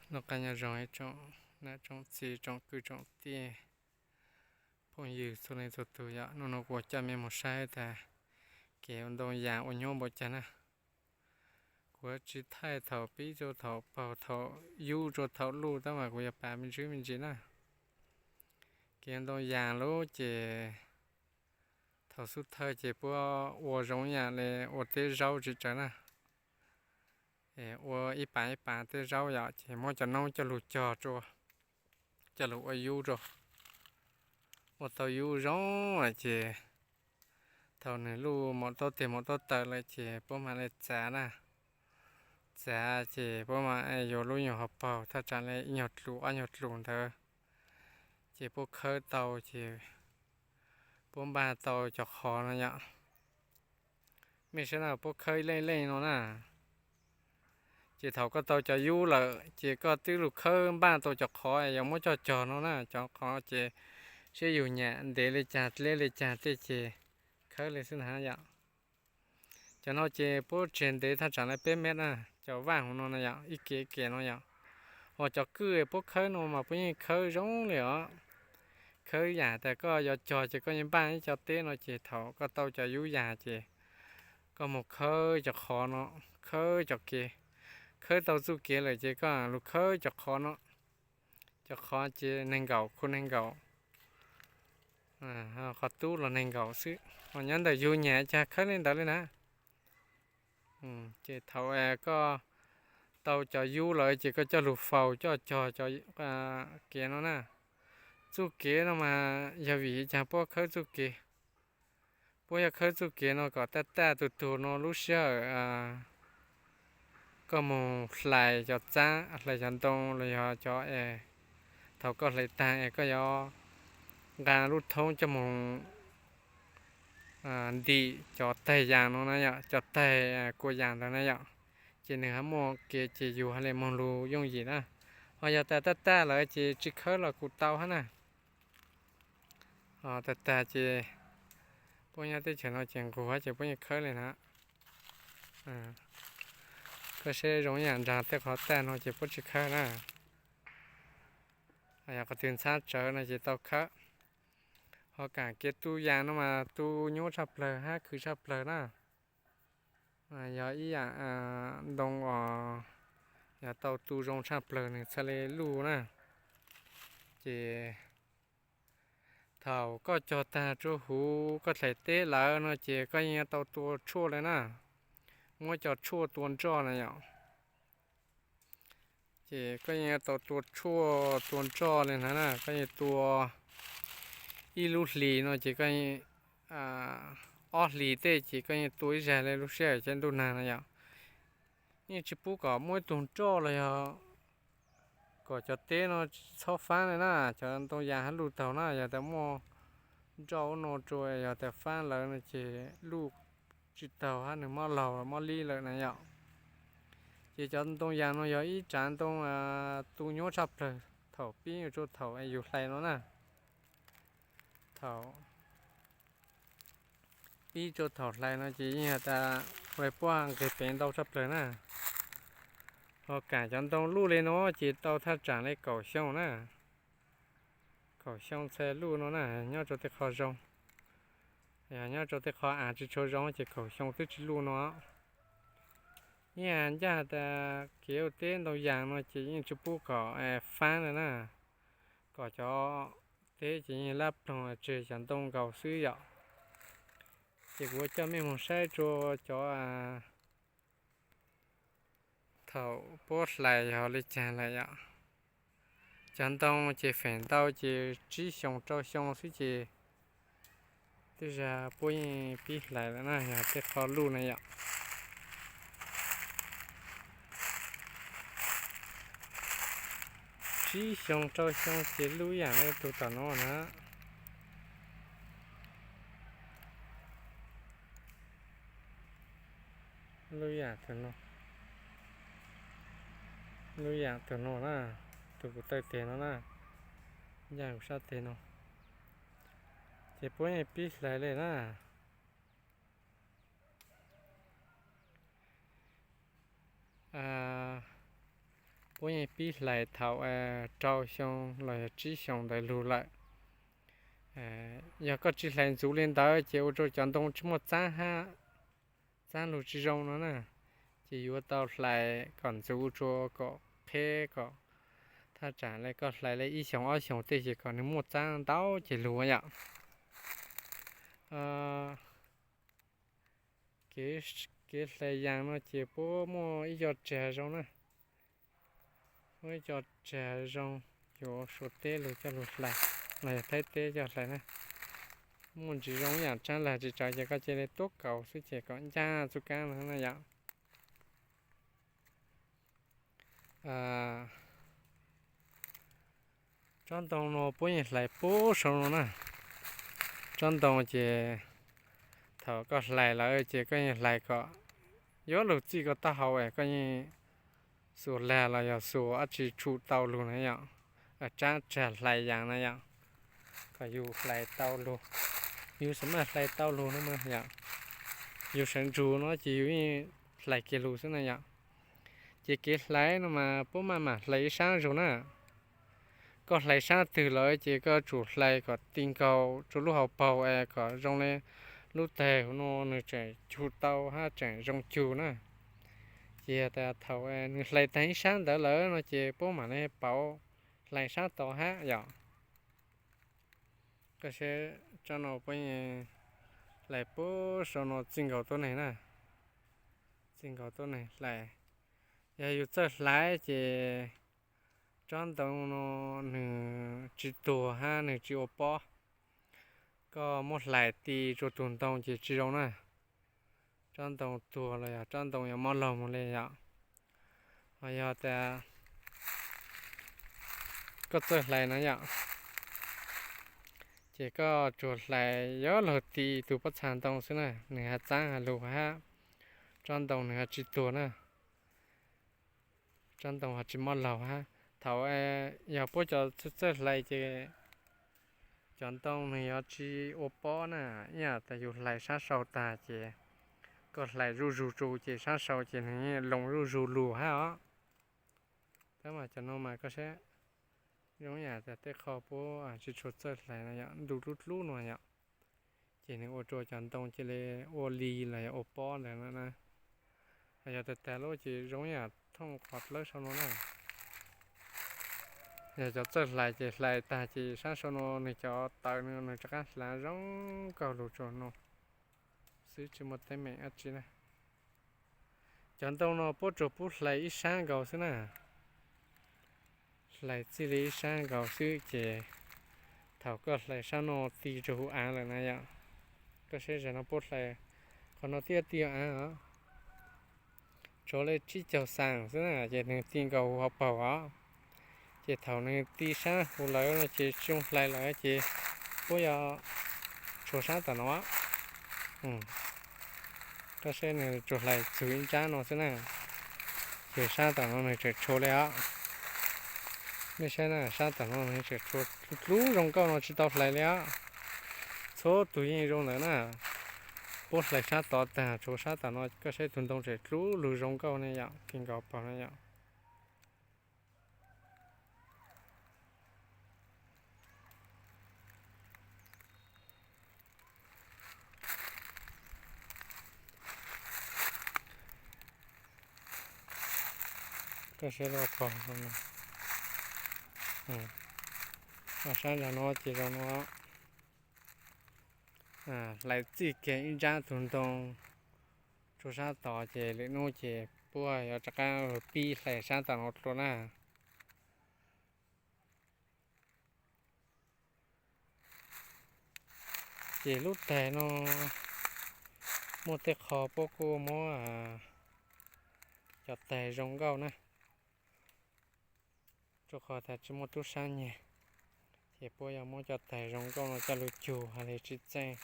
Noj qab nyob zoo ib tsoom niam tsoom txiv tsoom kwv tsoom tij phooj ywg txhua leej txhua tus yom. Hnub no kuv coj mej mus saib tas kev ua ntoo yas ua nyuaj npaum cas na. Kuv tsis thaij thaum pib rau thaum paug thaum yub rau thaum luj tab mas kuv yuav pav me ntsis me ntsis na. Kev ua ntoo yas lub ces thaum xub thawj ces puab ua zoo yam li ua teb zaub tsis tsawg na. Ua ib pas ib pas teb zaub yom, ces muab cov noob coj lug cog rua, coj lug ua yub rua. Ua tau yub zoo lawm ces thaum nws luj maum taub tes maum taub taw lawm ces puab mam li txav na. Txav ces puab mam yuav lub nyuag hauv paug thaj tsam li ib nyuag tlus ob nyuag tlus ntawd, ces puab khawb tau ces puab npaj tau cov qhov no yom. Mej saib na, puab khawb ib leej leej no na. Ces thaum koj tau cov yub lawm ces koj twb lug khawb npaj tau cov qhov yuav muab coj cog no na. Cov qhov ces saib yug nyam ntev li cas dleb li cas tej ces khawb li xwb na yom. Cov no ces puab tseg ntev thaj tsam li peb mev na, cov vaj hauv no na yom, ib ke ib ke no yom. Ho cov kwj puab khawb no mas puab yeej khawb zoo li os. Khawb yam tas koj yuav cog ces koj yeej npaj ib co teb no ces thaum koj tau cov yub yas ces koj mus khawb cov qhov no, khawb cov kev, khawb tau txuj kev lawm ces koj lug khawb cov qhov no. Cov qhov ces nees nkaum khu nees nkaum, qhov tub los nees nkaum xwb. Ho nyob ntawm yug nyam cas khawb li ntawd li na. Ces thaum koj tau cov yub lawm ces koj coj lug faus coj cog cov kev no na. Txuj kev no mas yog vim li cas puab khawb txuj kev? Puab yog khawb txuj kev no kom taj taj tug tug no lub sij hawm koj mus hlais cov txab hlais cov ntoo los yog cov es thaum koj hlais tag es koj yuav nqa lub thoob coj mus ntim cov taig yas no na yom, cov taig kua yas ntawd na yom. Ces nws ho muaj kev ces yug ha li moog lug yooj yim na. Ho yog tas taj taj lawm ces tsis khawb los kuj tau hab na. Ho tag tag ces puab nyob teb chaws no ces nqug ces puab yeej khawb li na. Koj saib zoo ib yam nraag tej qhov tag no ces puab tsis khawb na. Yog qhov twg ntxhab tsawv no ces tau khawb. Ho kaam kev tu yas no mas tu nyuaj tshaj plawg hab khwv tshaj plawg na. Yog ib yaam ntoo os, yog tau tu zoo tshaj plawg nws txhaj li luj na. Ces thaum koj cog tag rua huv koj hlais teb lawm no ces koj yeej yuav tau tua tshuaj li na. Muab cov tshuaj tua nroj na yom. Ces koj yeej yuav tau tua tshuaj tua nroj li na, koj yeej tua ib lub hlis no ces koj, ob hlis tej ces koj yeej tua ib zag li lub sij hawm cov ntuj nag no yom. Yeej tsis pub kom muaj ib tug nroj los yog kom cov teb no txhob faab li na, cov ntoo yas hab luj taug na, yog tas muaj nroj ub no rua yog tas faab lawm no ces luj tsis taug hab nws mob laug mob lib lawm na yom. Ces cov ntoo yas no yog ib tsav ntoo tu nyuaj tshaj plawg thaum pib rua thaum yus hlais no na. Thaum pib rua thaum hlais no ces yeej has tas ua li puab nqeg peev ntau tshaj plawg na. Ho kaam cov ntoo luj li no ces tau thaj tsaam li kaum xyoo na. Kaum xyoo txhaj luj no na, nyob rua tej qhov zoo. Yog nyob rua tej qhov av tsis tshua zoo ces kaum xyoo twb tsis luj no. Yeej ncaj has tas kev ua teb ntoo yas no ces yeej tsis pub kom faab na na, kom cov teb ces yeej lab ploog tseg cov ntoo nkaus xwb yom. Ces kuv coj mej moog saib rua cov thaum puab hlais yog li caag lawm yom. Cov ntoo ces feem ntau ces tsib xyoos rau xyoo xwb ces tej zag puab yeej pib hlais lawm na, yog tej qhov luj na yom. Tsib xyoo rau xyoo ces luj ib yaam li tug tom no na. Luj ib yaam tug no, luj ib yaam tug no na, tug kuv taw teg no na, ncaj kuv sab teg no, ces puab yeej pib hlais li na. puab yeej pib hlais thaum rau xyoo los yog tsib xyoos ntawd lug lawm. Yog koj tsis hlais ntxuv li ntawd ces ua rau cov ntoo tsis muaj txaab hab, txaab lug tsis zoo no na. Ces yuav tau hlais kom ntxuv rua kom qheb kom thaj tsam le koj hlais le ib xyoos ob xyoos tej ces kom nwg muaj txaab ntau ces lug yom. Kev hlais yaas no ces puab muaj ib co tseg zoo na, muaj ib co tseg zoo, yuav Suav teb lug coj lug hlais los yog Thaib teb coj hlais na. Muaj ntsis zoo ib yaam tsaab lag tsis tsawv ces koj cia li tuab kaus xwb ces kom ncaj txuj kaab no na yom. Tsob ntoo no puab yeej hlais puag saum no na. Tsob ntoo ces thaum koj hlais lawm ces koj yeej hlais kom yuav lug txij koj taub hau es koj yeej xuas lag los yog xuas dab tsi tshum tau lug na yom. Tsaab tsag hlais yaas na yom, kom yus hlais tau lug, yus xam maj hlais tau lug no mas yom. Yus sawv ntsug no ces yus yeej hlais kiag lug xwb na yom. Ces kev hlais no mas puab maj mam hlais ib saab zug na. Koj hlais saab twg lawm ces koj tsum hlais kom ti nkaus rua lub hauv paug es kom zoo le lub teg huv no nwg tseem cug tau hab tseem zoo cug na. Ces yog tas thaum nwg hlais taag ib saab ntawd lawm no ces puab mam le pauv hlais saab tod hab yom. Koj saib tsob no puab hlais puag saum no txij nkaus tuab neeg na, txij nkaus tuab neeg hlais. Yog yus txawj hlais ces tsob ntoo no nwg tsis tuag hab nwg tsis ua pob. Koj muab hlais ti rua tug ntoo ces tsis zoo na. Tsob ntoo tuag los yog tsob ntoo yuav mob laug mus le yom. Ho yog tas koj txawj hlais na yom, ces koj tsuas hlais yuav luag ti tug pob txha ntoo xwb na, nwg has txaab has lug hab, tsob ntoo nwg ho tsis tuag na, tsob ntoo ho tsis mob laug hab. Thaum yog puab cov txawj hlais ces cov ntoo nwg yuav tsis ua pob na, ib yam tas yus hlais saab sau tag ces koj hlais zuj zug tsu ces saab sau ces nwg loo zuj zug lug hab os. Tab mas cov no mas koj saib zoo yam tas tej qho puab tsis tshua txawj hlais na yom, ntu dlub dlub no yom, ces nwg ua rua cov ntoo cia li ua li los yog ua pob ntawd na. Yog tag tag lub ces zoo yam thooj qhov dlawb sau no na. Yog cov txawj hlais ces hlais tag ces saab sau no nwg cov tawv no nwg rov qab hlais zoo nkauj lug tsuas no xwb tsis muaj teeb meem dab tsi na. Cov ntoo no puab tsuas pub hlais ib saab nkaus xwb na, hlais txij li ib saab nkaus xwb ces thaum koj hlais saab no ti rua huv aav lawm na yom, koj saib zag no puab hlais qhov no thiaj ti huv aav os. Tshuav le tsib caug xaam xwb na ces nwg ti nkaus huv hauv paug os. Ces thaum nwg ti saab huv lawm no ces tsis zoo hlais lawm ces puab yuav tshua saab tom no. Koj saib nwg tsuas hlais txug ib nrab no xwb na, ces saab tom no nwg tseem tshua le os. Nej saib na, saab tom no nwg tseem tshua dlub zoo nkauj no tsis tau hlais le os. Txhua tug yeej zoo ntawd na, puab hlais saab tod tag tshuav saab tom no, koj saib tug ntoo tseem dlub lug zoo nkauj ne yom, ti nkaus paug ne yom. Koj saib lub paug, saab nrag no ces zoo no. Hlais txij kiag ib nrab tug ntoo tshuav saab tod ces lwm nub ces puab yuav rov qab pib hlais saab tom no dlua na. Ces lub taig no muaj tej qho puab kuj muab cov taig zoo nkauj na, rua qhov tas tsis muaj tub saab nyiag, ces puab yuav muab cov taig zoo nkauj no coj lug cug hab le tsib txeej,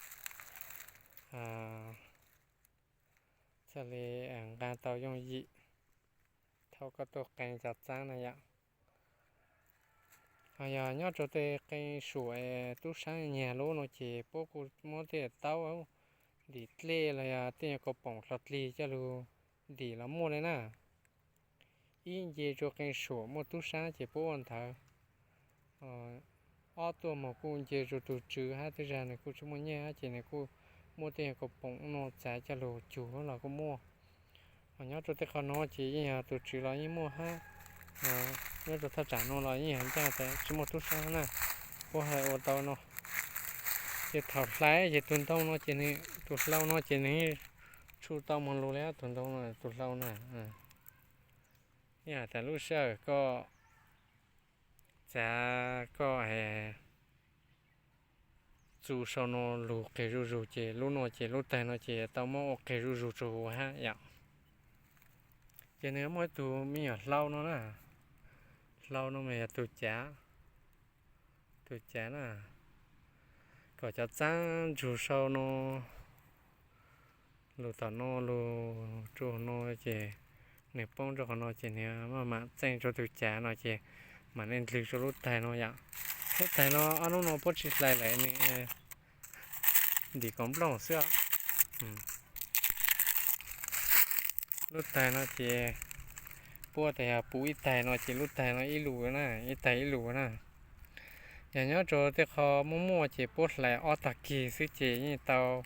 txhaj le nqaa tau yooj yim thaum koj tuaj qee cov txaab na yom. Ho yog nyob rua tej qee suam tub saab nyiag lub no ces puab kuj muab tej taub ntim dlej los yog tej nyuag kaus poom hlo dlig coj lug ntim los muaj le na. ib nce rau qee suam muaj tub sab ces puab ua ntawd. Ob tuaj moog kuj nce rua tug tswv hab, tej zag nwg kuj tsi muaj nyiaj hab ces nwg kuj muaj tej kaus poom no txav coj lug cug los kuj muaj. Ho nyob rua tej qhov no ces yeej yog tug tswv los yeej muaj hab, nyob rua thaj tsam no los yeej yog ncaaj tas tsi muaj tub sab na, puab has ua tau no. Ces thaum hlais ces tug ntoo no ces nwg, tug hlau no ces nwg tshu tau moog lug le, tug ntoo no, tug hlau na. Yeej has tas lub sij hawm koj txav koj txu sau no lug qeg zuj zug ces lub no ces lub taig no ces tau muab ua qeg zuj zug rua huv hab yom. Ces nwg muaj ib tug me nyuam hlau no na, hlau no mas yog tug cav, tug cav na, kom cov txaab ntsug sau no lug tom no lug rua no ces nwg poob rua qhov no ces nwg maj mam txeej rua tug cav no ces mam le ndlwg rua lub taig no yom. Lub taig no ob nub no puab tsi hlais lawm, nwg ntim koom nplooj xwb os. Lub taig no ces puab tas yog puv ib taig no ces lub taig no ib lus na, ib taig ib lus na. Yog nyob rua tej qho muaj muaj ces puab hlais ob tag kis xwb ces yeej tau,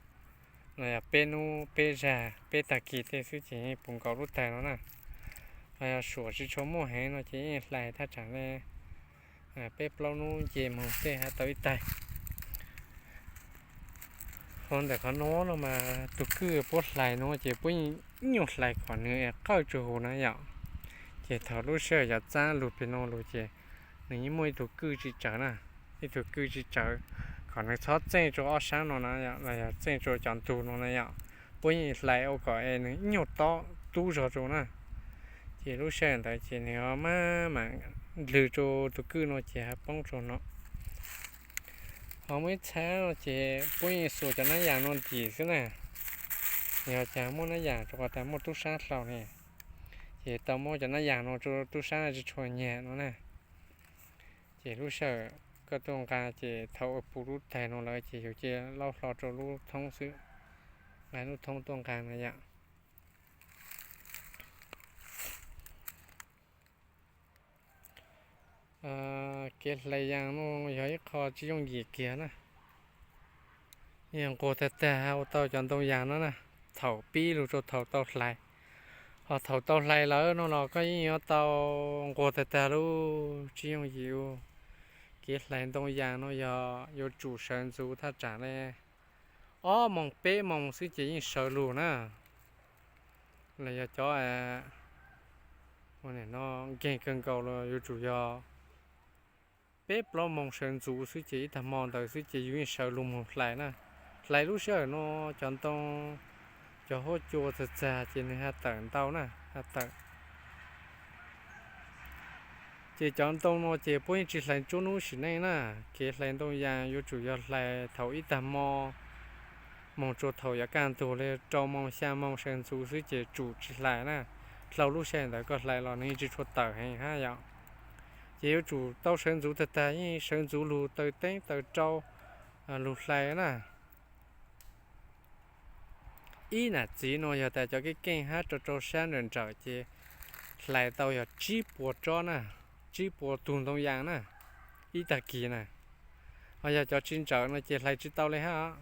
los yog peb nub peb zag peb tag kis tej xwb ces yeej puv nkaus lub taig no na. Ho yog suam tsi tshua muaj heev no ces yeej hlais thaj tsam le peb plaub nub nce moog tej hab tau ib taig. Ho ntawm qhov no no mas tug kwj puab hlais no ces puab ib nyuag hlais kom nwg qawj tsu huv na yom. Ces thaum lub sij hawm cov txaab lug peg no lug ces nwg yeej muaj ib tug kwj tsi tsawv na, ib tug kwj tsi tsawv, kom nwg txhob txeej rua ob sab no na, los yog txeej rua cov ntug no na yom. Puab yeej hlais ua kom nwg ib nyuag tob tub zog rua na. Ces lub sij hawm ntawd ces nwg maj mam ndlwg rua tug kwj no ces hab poob rua no. Ho muaj ib txhab no ces puab yeej xuas cov nab yas no ntim xwb na. Yog caag muaj nab yas rua qhov tas muaj tub sab hlau ne, ces tau muab cov nab yas no rua tub sab tsi tshua nyag no na. Ces lub sij hawm koj tuaj nqaa ces thaum puv lub taig no lawm ces yug cia laub hlo rua lub thoob xwb, nqaa lub thoob tuaj nqaa na yom. Kev hlais yaas no yog ib qho tsi yooj yim kiag na. Yeej nquag tag tag ua tau cov ntoo yaas no na, thaum pib lug rua thaum tau hlais. Ho thaum tau hlais lawm no los koj yeej yuav tau nquag tag tag lub tsi yooj yim u. Kev hlais ntoo yaas no yog yuav tsum sawv ntxuv thaj tsam le ob moos peb moos xwb ces yeej sawv lug na. Los yog cov no nkeeg kawg nkaus los yuav tsum yog peb plaub moos sawv ntxuv xwb ces ib tag hmo ntawd xwb ces yus yeej sawv lug moog hlais na. Hlais lub sij hawm no cov ntoo, cov huab cua txag txag ces nwg ha tawm ntau na, ha tawm. Ces cov ntoo no ces puab yeej tsi hlais tsuab nub sim neej na. Kev hlais ntoo yaas yuav tsum yog hlais thaum ib tag hmo moog tsua thaum yuav kaj ntug le rau moos xya moos sawv ntxuv xwb ces tsum tsi hlais na. Dlhau lub sij hawm ntawd koj hlais los nws yeej tsi tshua tawm heev hab yom. Ces yuav tsum tau sawv ntxuv tag tag, yeej sawv ntxuv lug taw teeb taw rau lug hlais na. Ib nam txiv no yog tas cov keej keej hab rau rau sab nrawm nrawm ces hlais tau yog tsib puas tsob na, tsib puas tug ntoo yaas na, ib tag kis na. Ho yog cov tsi nrawm no ces hlais tsi tau li hab.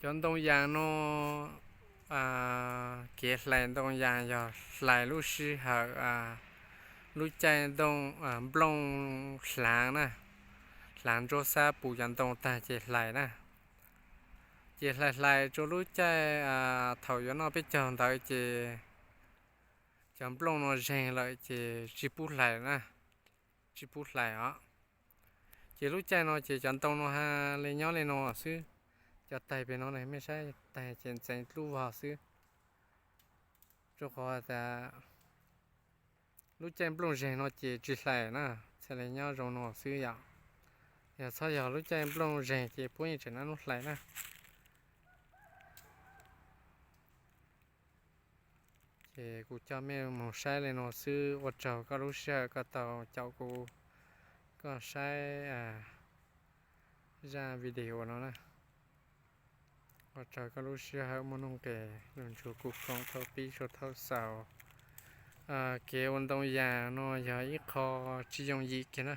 Cov ntoo yaas no, kev hlais ntoo yaas yog hlais lub sij hawm lub caij ntoo, nplooj hlaav na, hlaav ntsuab xab puv cov ntoo tag ces hlais na. Ces hlais hlais rua lub caij thaum yuav noj peb caug ntawd ces cov nplooj no zeeg lawm ces tsis pub hlais na, tsis pub hlais os. Ces lub caij no ces cov ntoo no ha le nyob le no xwb. Cov taig pem no mej saib, taig ces ntxeev dlub vog xwb. Rua qhov tas lub caij nplooj zeeg no ces tsis hlais na, txhaj le nyob zoo no xwb yom. Yog txhob yog lub caij nplooj zeeg ces puab yeej tseem nab nub hlais na. Ces kuv coj mej moog saib le no xwb, ua tsaug koj lub sij hawm koj tau caum kuv, koj saib zaj video no na. Ua tsaug koj lub sij hawm muaj nuj nqis los nrog kuv koom thaum pib txog thaum xaus. Kev ua ntoo yas no yog ib qho tsis yooj yim kiag na.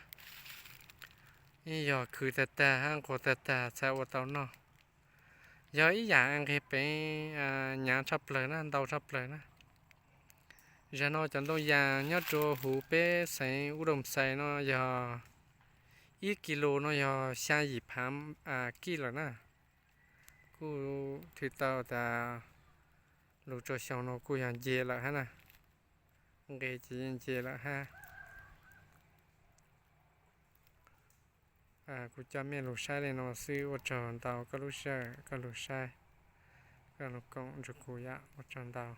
Ib yog khwv tag tag hab nquag tag tag txhaj ua tau noj. Yog ib yam nqeg peev, nyav tshaj plawg na, ntau tshaj plawg na. Zag no cov ntoo yas nyob rua huv peb xeev Ub Doos Xais no yog ib kis lus no yog xya yim phav kij lawm na. Kuj thwm tau tas lus rua xyoo no kuj yog nce lawm hab na. Nqeg ces yeej nce lawm hab. Kuv coj mej lug saib le no xwb, ua tsaug ntau koj lub sij hawm, koj lug saib, koj lug koom nrug kuv yom, ua tsaug ntau.